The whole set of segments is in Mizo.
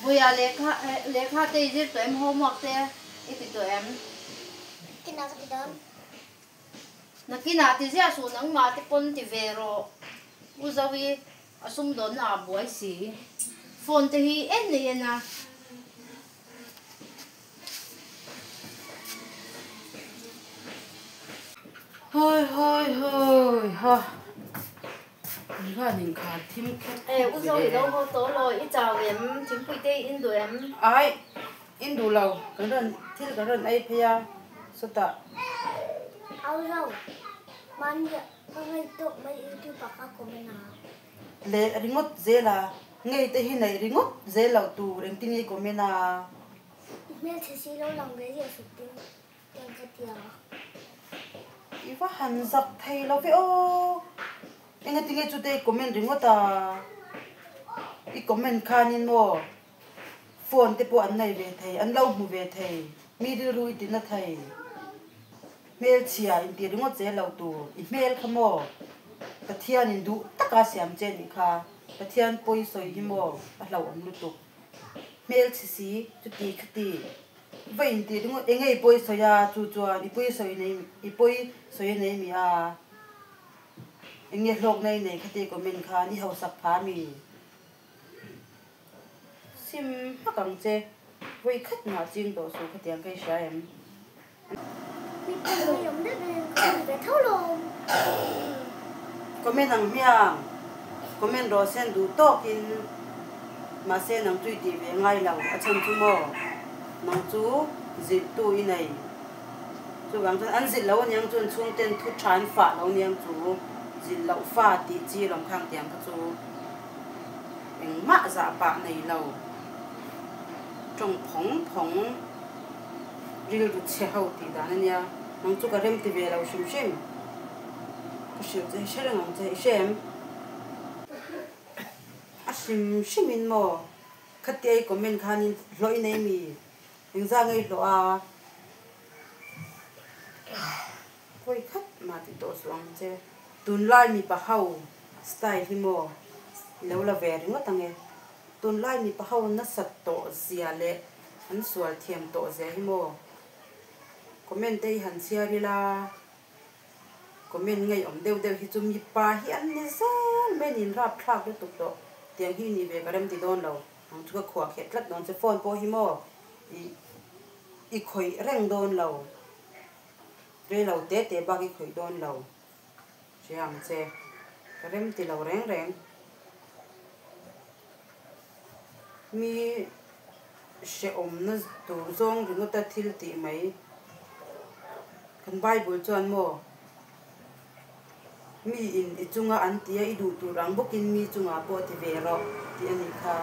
Vawiah lehkha lehkha te i zir tawh em homework te i ti tawh em? Nakinah ka ti dawn. Nakinah ti ziah suh nangmah te pawn ti ve rawh. U Zoe a sumdawnna ah buai si. Phone te hi en nei en a. Hawi hawi hawi ha. Ni khan in khar thim khat E u Zo i lo haw tawh law i chau em thingpui te i in duh em? Ai in duh lo kan rawn thil kan rawn ei phei a sawtah. Au Zo mahni ka ngaih tawh mai youtube ah ka comment a. Leh ringawt zel a ngei te hi neih ringawt zel loh tur engtin nge i comment a? I hmelchhe si lo lang ve ziah suk ding. Tiang ka ti a. I va han zak thei lo ve aw. Engatinge chute i comment ringawt a? I comment khanin maw phone te pawh an nei ve thei, an lo hmu ve thei, mi rilru i ti na thei. Hmelchhia intih ringawt zel lo tur, i hmel kha maw Pathianin duh taka siam che nih kha. Pathian pawi sawi hi maw a hlauhawm lutuk. Hmelchhe si chuti khati. Va intih ringawt eng nge i pawi sawi a chu chuan i pawi sawi nei i pawi sawi a nei mi a eng nge hlawkna i nei khati comment khan i hausak pha mi sim hmak ang che vawi khat mah ching tawh suh khatiang kha i hria em. Mipui mai awm deuh in ka hmu ve tho lawm. Comment ang hmiang comment rawh sen duh tawk in mahse nang chu i tih ve ngai lo a chhan chu maw nang chu zilh tu i nei chuvang chuan an zilh lo aniang chu an chhung ten thu tha an fah lo aniang chu zilh loh fa tih chi lawm khang tiang kha chu engmah zah pah nei lo tawng phawng phawng. Rilru chhe ho tih dan a nia, nang chu ka rem ti ve lo hrim hrim. Ka hrilh che hi hre reng ang che, i hre em? A hrim hrim in maw? Khatia i comment khanin hlawh i nei mi? Engzah nge i hlawh a? Pawi khat mah ti tawh suh ang che. Tunlai mipa ho style hi maw i lo la ve ringawt ang e. Tunlai mipa ho nasat tawh zia leh an sual thiam tawh zia hi maw. Comment te hi han chhiar ila, comment ngeiawm deuh deuh hi chu mipa hi an ni zel mai a ni, rapthlak lutuk tawh. Tiang hi ni ve ka rem ti dawn lo, ang chu ka khuah kheh tlat dawn che. Phone pawh hi maw i khawih reng dawn lo. Rei lo te te bak i khawih dawn lo hria ang che, ka rem ti lo reng reng. Mi hrehawmna tur zawng ringawta thil tih mai kan Bible chuan maw mi in i chunga an tia i duh tur ang bawkin mi chungah pawh ti ve rawh tih a nih kha.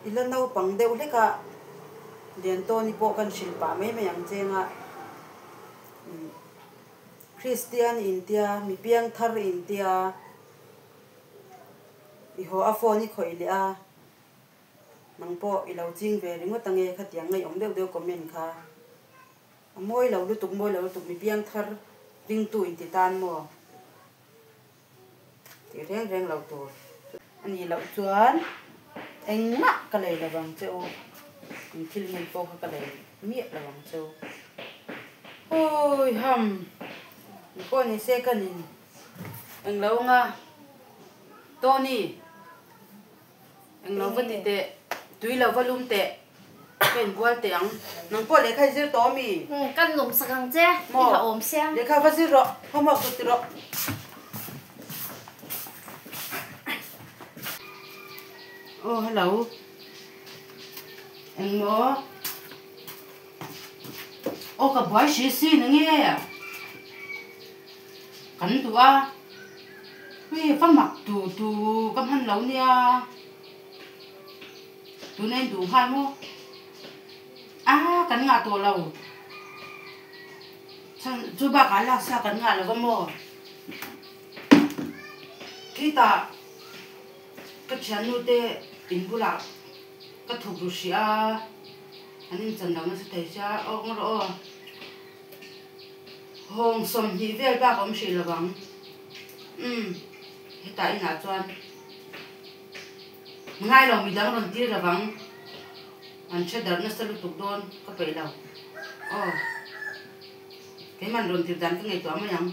I la naupang deuh hlek a, Liantawni pawh kan hrilh pah mai mai ang che nga. Kristian intia, mi piangthar intia, i haw a phone i khawih leh a, nang pawh i lo ching ve ringawt ange khatiang ngaihawm deuh deuh comment kha. A mawi lo lutuk, mawi lo lutuk, mi piangthar ringtu inti tan maw? Tih reng reng lo tur a nih loh chuan engmah ka lei lo vang che u, in thil ngen pawh kha ka lei miah lo vang che u. Hui ham, in pawh ni se ka nin englo anga Tony englo va ti teh, tui lo va lum teh, ka inbual teh ang. Nang pawh lehkha i zir tawh ami? Kan lawm sak ang che, i ha awm sia. Lehkha va zir rawh, homework zuk ti rawh. Aw hello, engmaw? Aw ka buai hri si na nge? Kan duh a, hei va mak tu tu ka hman lo nia. Tuna in duh nghal maw? A kan ngah tawh lo. Chhan chu bakah laksa kan ngah lo va maw? Khitah ka thiannu te in bulah ka thuk ru hrih a, an inchan lo nasa thei sia, aw ngaw rawh aw. Hawng 20 vel bak a awm hrih lo vang. Umm hetah inah chuan. Ngai lo midang rawn tir lovang. An hre darh nasa lutuk dawn ka peih lo. Aw. Keiman rawn tir dan ka ngaihtuah mai ang.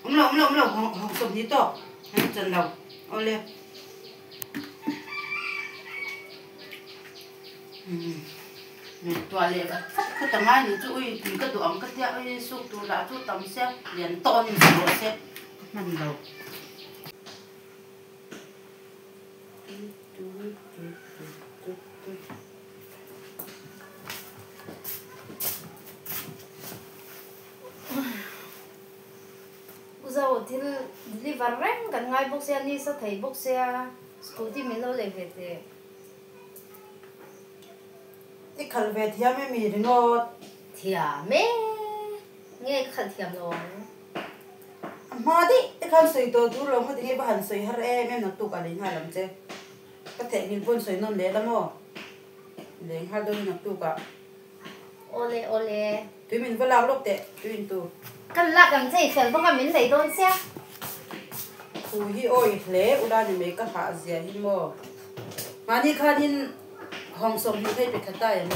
Awm lo, awm lo, awm lo, hawng sawmhnih tawk. An chan lo. Awle. Umm. Ngaihtuah leh vat vat phawt ang a ni chu ui tui ka duh ang ka tia ui suk tur lah chu tam sia lian tawn in rawh se ka hman lo. U Zo, thil deliver reng kan ngai bawk sia, ni sa thei bawk sia, scooty min lo lei ve teh. I khalh ve thiam em i ringawt? Thiam e, nge ka khalh thiam lo ang. A hma daih te khan sawi tawh tur lo maw tinge va han sawi har em em naktuk a lei nghal ang che. Ka theihnghilh pawn sawi nawn leh la maw? Lei nghal dawn i naktuk ah. Awle awle. Tui min va lak lawk teh tui in tu. Kan lak ang che i fel bawk a min lei dawn sia. Thu hi awi hle ula ni mai ka hah zia hi maw. Mahni khanin hawng 20 phei pe khat ta em?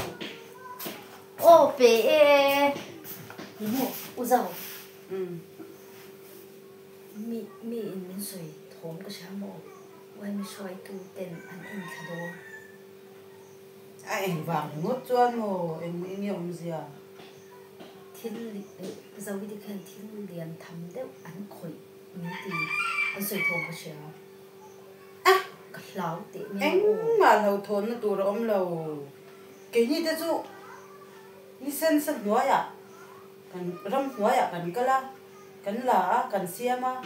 Aw pe e. Ni maw u Zau. Mi mi in min sawi thawm ka hria maw? Uaimi hruaitu ten an en thla dawn. A eng vang ringawt chuan maw eng eng nge awmzia? Thil Zawite khian thil lian tham deuh an khawih min ti an sawi thawm ka hria. Ka hlau teh nia aw. Engmah hlauhthawnna tur a awm lo. Keini te chu ni sensa hnuaiah Kan ram hnuaiah kan kal a, kan la a, kan siam a,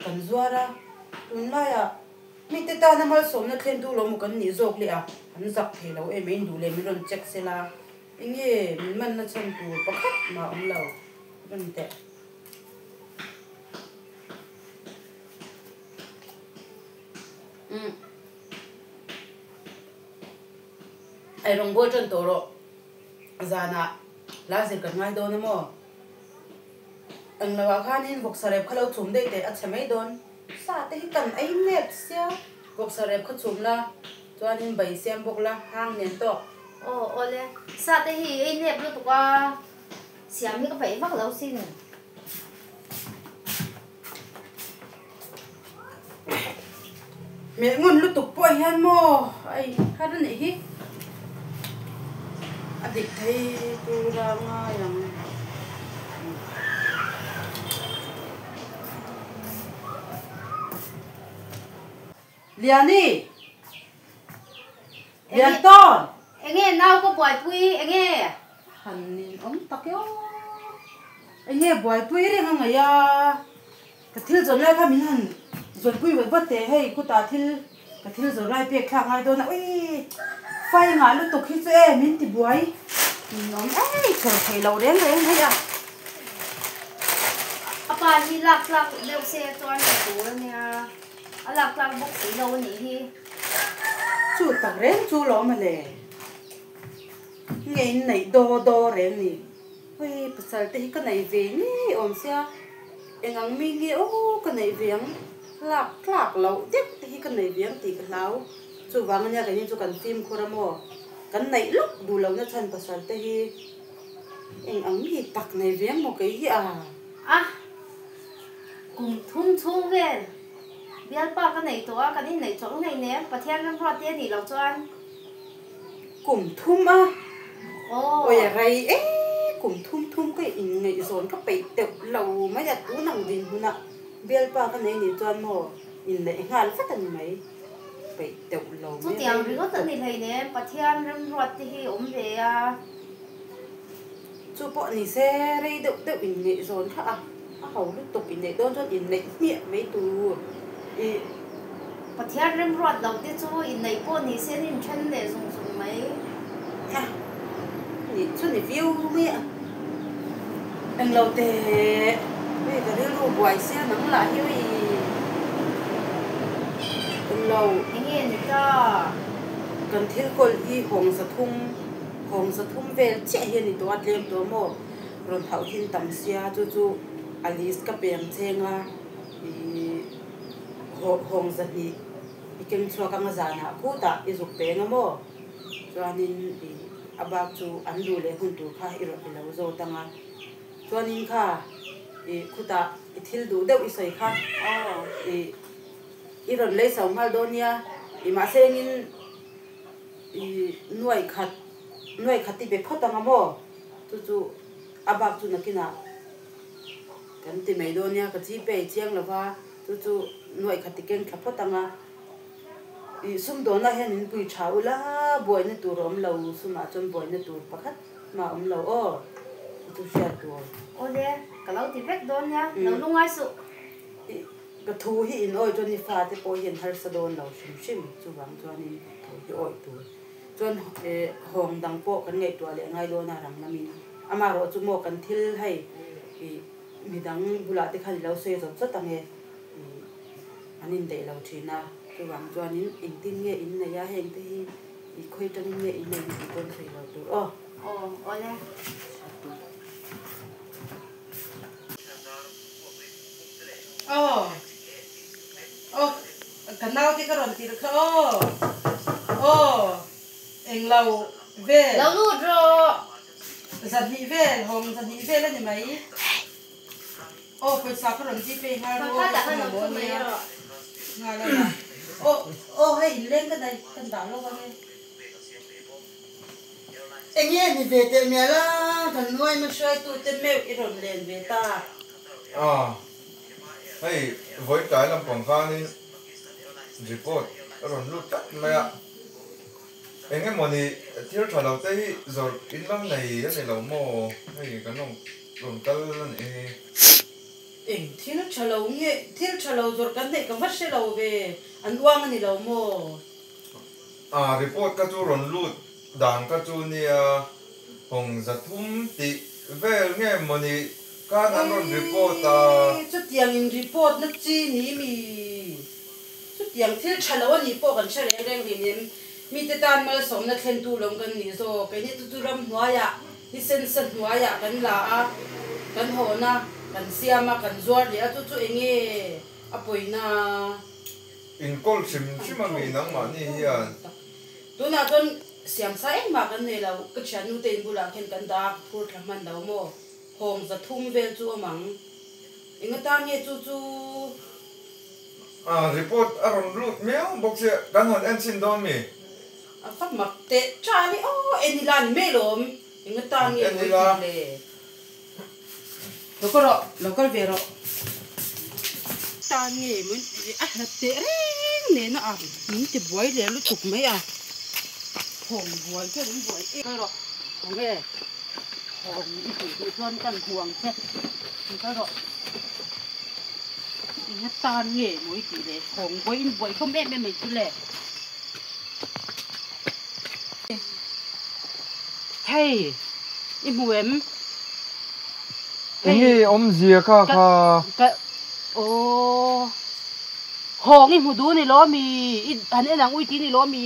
kan zuar a. Tunlaiah mite tana malsawmna thlentu lo maw kan nih zawk leh a, an zak thei lo em in duh leh min rawn check sela, enge min manna chhan tur pakhat mah awm lo rawn teh. Umm. Eirawngbawl tan tawh rawh. Zanah la zir kan ngai dawn a maw? Eng lo ah khanin vawksa rep kha lo chhum daih teh a chhe mai dawn. Sa te hi kan ei nep sia. Vawksa rep kha chhum la, chuanin bai siam bawk la, hang nen tawk. Aw awle, sa te hi ei nep lutuk a, siam hi ka peih vak lo sin. Hmelh ngun lutuk pawh hian maw ai har a nih hi a dik thei tur a ngai ang. Liani! Liantawn! Enge nau ka buaipui enge? Han nin awm tak e aw. Enge buaipui reng a ngaih a, ka thil zawrh lai kha min han zawrhpui vat vat teh hei khutah thil ka thil zawrh lai pek thlak ngai dawn a ui fai ngah lutuk hi chu e min ti buai min awm ei chher thei lo reng reng hei a. A pa hi lak tlak deuh se chuan ka tur a nia, a lak tlak bawk si lo a nih hi. Chu tak reng chu lawm a le. Nge in neih daw daw reng ni. Hei pasal te hi ka nei ve ngei awm sia, eng ang mi nge aw ka neih ve ang, lak tlak loh deuh te hi ka nei ve ang tih ka hlau. Chuvang ania keini chu kan fimkhur a maw, kan neih lawk duh lohna chhan pasal te hi eng ang mi tak nei ve ang maw kei hi a. A kum thum chhung vel bialpa ka nei tawh a, kan inneih chawlh ngei nen Pathian remruat te a nih loh chuan. Kum thum a, awi a rei e, kum thum thum ka inngaihzawn ka peih teuh lo mai a, tun ang dinhmunah bialpa ka nei nih chuan maw inneih nghal vat a ni mai, peih teuh lo mai. Chutiang ringawt a ni hleinem, Pathian remruat te hi awm ve a. Chu pawh ni se rei deuh deuh inngaihzawn kha a, a ho lutuk inneih dawn chuan inneih hmiah mai tur i. Pathian remruat loh te chu inneih pawh ni se an inthen leh zung zung mai. A nih chu ni viau mai a, englo teh hei ka rilru buai sia nang lah hi ui englo. Enge ni ta? Kan thil kawl hi hawng zathum. Hawng zathum vel chiah hi a ni tawh a, tlem tawh maw? Rawn hauh hin tam sia, chu chu a list ka peng cheng a, ih hawng zahnih I keng chhuak anga zanah khutah i zuk peng a maw? Chuanin i a bak chu an duh leh hun tur kha i rawn i lo zawt anga. Chuanin kha i khutah i thil duh deuh i sawi kha i i rawn lei chho nghal dawn nia. I mahse engin i nuai khat nuai khat i be phawt anga maw? Chu chu a bak chu nakinah kan ti mai dawn nia. Ka Gpay chiang lova chu chu nuai khat i keng thla phawt anga. I sumdawnah hian min pui tha ula, buaina tur a awm lo, sumah chuan buaina tur pakhat mah a awm lo aw, chu chu hriat tur. Awle, ka lo ti vek dawn nia, lo lungai suh. I ka thu hi in awi chuan i fate pawh hian harsa dawn lo hrim hrim, chuvang chuanin thu hi awi tur. Chuan hawng dang pawh kan ngaihtuah leh ngai dawn a rang lamin, amaherawh chu maw kan thil hei i midang bulah te khan i lo sawi zawt zawt ang e. An indaih lo thin a, chuvang chuanin engtin nge in nei a, heng te hi i khawi tangin nge in nei tih pawn sawi lo tur aw. Aw, awle. Aw, aw, ka naute ka rawn tirh kha aw, aw, englo vel. Lo lut rawh. Zahnih vel, hawng zahnih vel a ni mai. Aw pawisa ka rawn Gpay nghal ru aw ka mamawh a nia nghal a dah aw aw hei inleng ka daih kan dah lawk ang e. Enge ni ve teh mial a kan nuaima hruaitute meuh i rawn len ve ta. Aw hei vawi tlai lampang khanin report a rawn lut tlat mai a. Eng emawni thil tha lo te hi zawrh in lo nei a ni lo maw? Hei kan rawn rawn kal a nih hi. Eng thil tha lo nge thil tha lo zawrh kan neih ka va hre lo ve, an uang a ni lo maw? A report kha chu rawn lut dan kha chu nia hawng zathum tih vel nge mawni khan an rawn report a. Awii chutiang in report na chi ni mi? Chutiang thil tha lo a nih pawh kan hre reng reng rih nem. Mite tan malsawmna thlentu lawm kan nih zawk. Keini chu chu ramhnuaiah, ni sensa hnuaiah kan la a, kan hawn a, kan siam a, kan zuar leh a, chu chu eng nge a pawina? Inkawl hrim hrim a mi nangmahni hian. Tunah chuan siamsa engmah kan nei lo. Ka thiannu te inbulah khian kan dah a, ka phur thla hman lo maw? Hawng 300 vel chu awm ang. Enga tan nge chu chu? A report a rawn lut miau bawk sia, kan han en chhin dawn mi? A va mak teh tha ni aw, en ila ni mai lawm, enga tan nge mawi tih le? Lo kal rawh, lo kal ve rawh. Tan nge mawi a hlat teh reng nena a, min ti buai leh lutuk mai a, thawm buai hian min buai em. Kal rawh, khawnge thawm i hmuh duh chuan kan hmu ang che, kal rawh. Enga tan nge mawi tih leh thawng buai in buai hlawm em em mai chu le. Hei i hmu em? Enge awmzia kha kha? Ka aw hawng i hmu duh ni lo mi i han en ang ui ti ni lo mi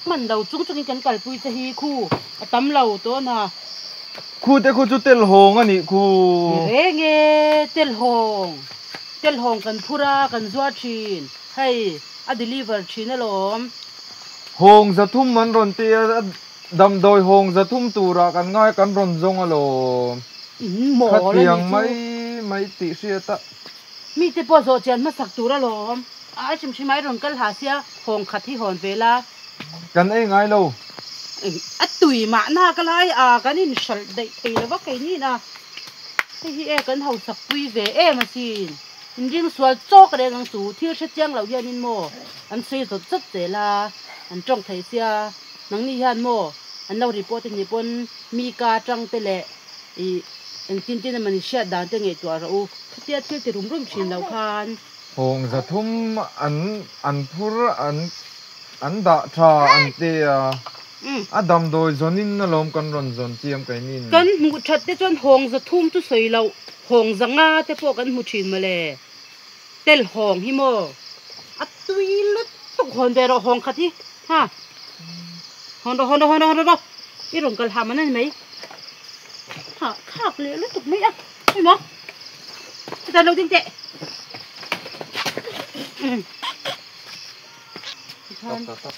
hman lo chung chungin kan kalpui che hi khu a tam lo tawh na. Khu te khu chu telhawng a nih khu. Ni reng e, telhawng, telhawng kan phur a, kan zuar thin, hei a deliver thin alawm. Hawng 300 an rawn ti a, damdawi hawng 300 turah kan ngai kan rawn zawng alawm. In mawl a nih chu. Khatiang mai mai tih hriat a. Mite pawh zawh chian hmasak tur alawm. A hrim hrim a i rawn kal ha sia, hawng khat hi hawn ve la. Kan ei ngai lo. A tui mahna ka lai a, kan inhralh daih thei lo va keini a. Hei hi e kan hausak pui ve em asin. Inring sual chawk reng ang chu, thil hre chiang loh hianin maw an sawi zawt zawt zel a, an tawng thei sia. Nangni hian maw an lo report anih pawn mi ka atang te leh ih engtin tin emaw ni hriat dan te ngaihtuah rawh u. Chutia thil ti rum rum thin lo khan. Hawng 300 an an phur an An dah tha an ti a, a damdawi zawnin alawm kan rawn zawn chiam keinin. Kan hmuh that te chuan hawng 300 chu sawi loh, hawng 500 te pawh kan hmu thin mawle. Tel hawng hi maw? A tui lutuk hawn ve rawh hawng khat hi, ha. Hawn rawh, hawn rawh, hawn rawh, hawn rawh. I rawn kal hah man a ni mai. Ha, khak leh lutuk mai a, hei maw? Chutah lo ding teh. khan.